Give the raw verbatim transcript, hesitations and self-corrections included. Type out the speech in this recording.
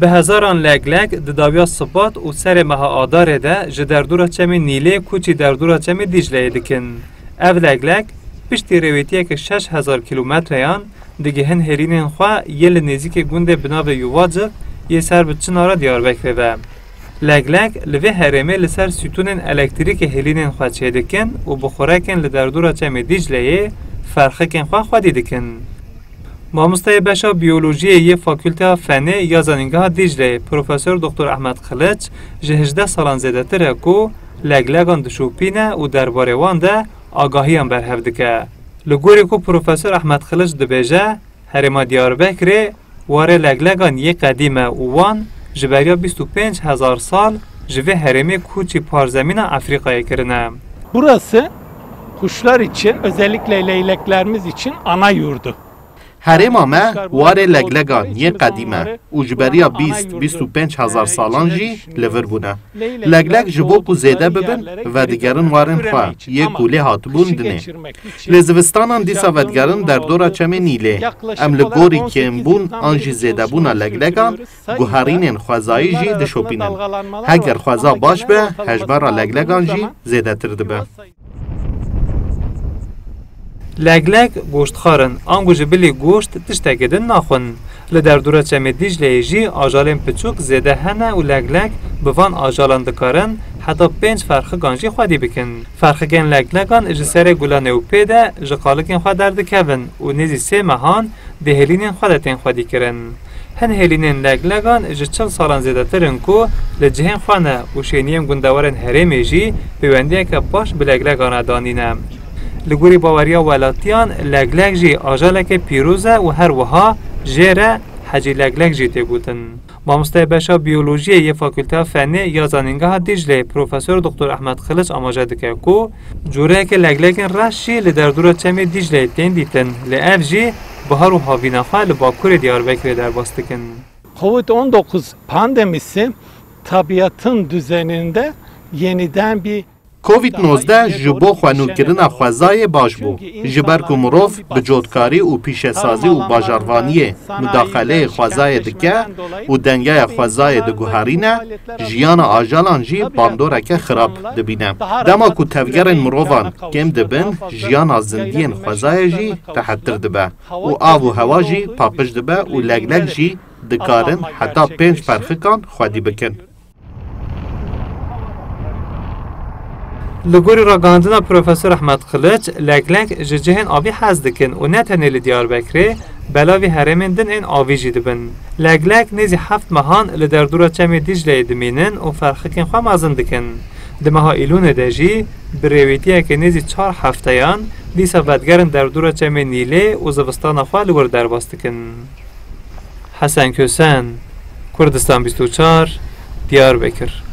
Bi hezaran leglek di dawiya Sibat û serê meha Adarê de ji derdora Çemê Nîlê koçî derdora Çemê Dîcleyê dikin. Ev leglek piştî rêwîtiyeke şeş hezar kîlometreyan digihin hêlînên xwe yê li nêzîkê gundê bi navê Yuvacik yê ser bi çinara Diyarbekirê ve. Leglek li vê herêmê li ser stûnên elektrîkê hêlînên xwe çêdikin û bi xurekên li derdora Çemê Dîcleyê ferxikên xwe xwedî dikin. Mamosteyê beşa biyolojiyê yê Fakulteya Fenê ya Zanîngeha Dîcleyê, Profesor Doktor Ehmed Xiliç, ji hejdeh salan zêdetir e ku leglegan dişopîne û derbarê wan de agahiyan berhev dike. Li gorî ku Profesor Ehmed Xiliç dibêje, herêma Diyarbekirê warê leglegan yê qedîm e û wan ji beriya bîst û pênc hezar sal ji vê herêmê koçî parzemîna Efrîqayê kirine. Burası kuşlar için, özellikle leyleklerimiz için ana yurdu. Herêma me warê leglegan yê qedîm e û ji beriya bîst, bîst û pênc hezar salan jî li vir bûne. Leglek ji bo ku zêde bibin, vedigerin warên xwe yê ku lê hatibûn dinê. Lê zivistanan dîsa vedigerin derdora Çemê Nîlê. Em li gorî kêmbûn an jî zêdebûna leglegan, guherînên xwezayî jî dişopînin. Heger xweza baş be, hejmara leglegan jî zêdetir dibe. Leglek goştxwar in, ango ji bilî goşt tiştekê din naxwin. Li derdora Çemê Dîcleyê jî ajalên piçûk zêde hene û leglek bi van ajalan dikarin heta pênc ferxikan jî xwedî bikin. Ferxikên leglegan ji serê gulanê û pê de ji qalikên xwe derdikevin û nêzî sê mehan di hêlînên xwe de tên xwedîkirin. Hin hêlînên leglegan ji çil salan zêdetir in ku li cihên xwe ne û şêniyên gundewarên herêmê jî pêwendiyeke baş bi leglegan re danîne. Li gorî baweriya welatiyan, leglek jî ajaleke pîroz e û her wiha jê re Hecî Leglek jî tê gotin. Mamosteyê beşa biyolojiyê yê Fakulteya Fenê ya Zanîngeha Dîcleyê Profesor Doktor Ehmed Xiliç amaje dike ku coreyeke leglekên reş jî li derdora Çemê Dîcleyê tên dîtin, lê ev jî bihar û havîna xwe li bakurê Diyarbekirê derbas dikin. Covid on dokuz pandemisi tabiatın düzeninde yeniden bir Covid nozdeh ji bo xwenûkirina xwezayê baş bû. Ji ber ku mirov bi cotkarî û pîşesazî û bajarvaniyê mudaxeleyê xwezayê dike û dengeya xwezayê diguherîne, jiyana ajalan jî bandoreke xirab dibîne. Dema ku tevgerên mirovan kêm dibin, jiyana zindiyên xwezayê jî rehettir dibe û av û hewa jî paqij dibe û leglek jî dikarin heta pênc ferxikan xwedî bikin. Li gorî ragihandina Profesor Ehmed Xiliç, leglek ji cihên avî hez dikin û ne tenê li Diyarbekirê, belavî herêmên din ên avî jî dibin. Leglek nêzî heft mehan li derdora Çemê Dîcleyê dimînin û ferxikên xwe mezin dikin. Di meha Îlûnê de jî bi rêwîtiyeke nêzî çar hefteyan dîsa vedigerin derdora Çemê Nîlê û zivistana xwe li wir derbas dikin. Hesen Kösen, Kurdistan bîst û çar, Diyarbekir.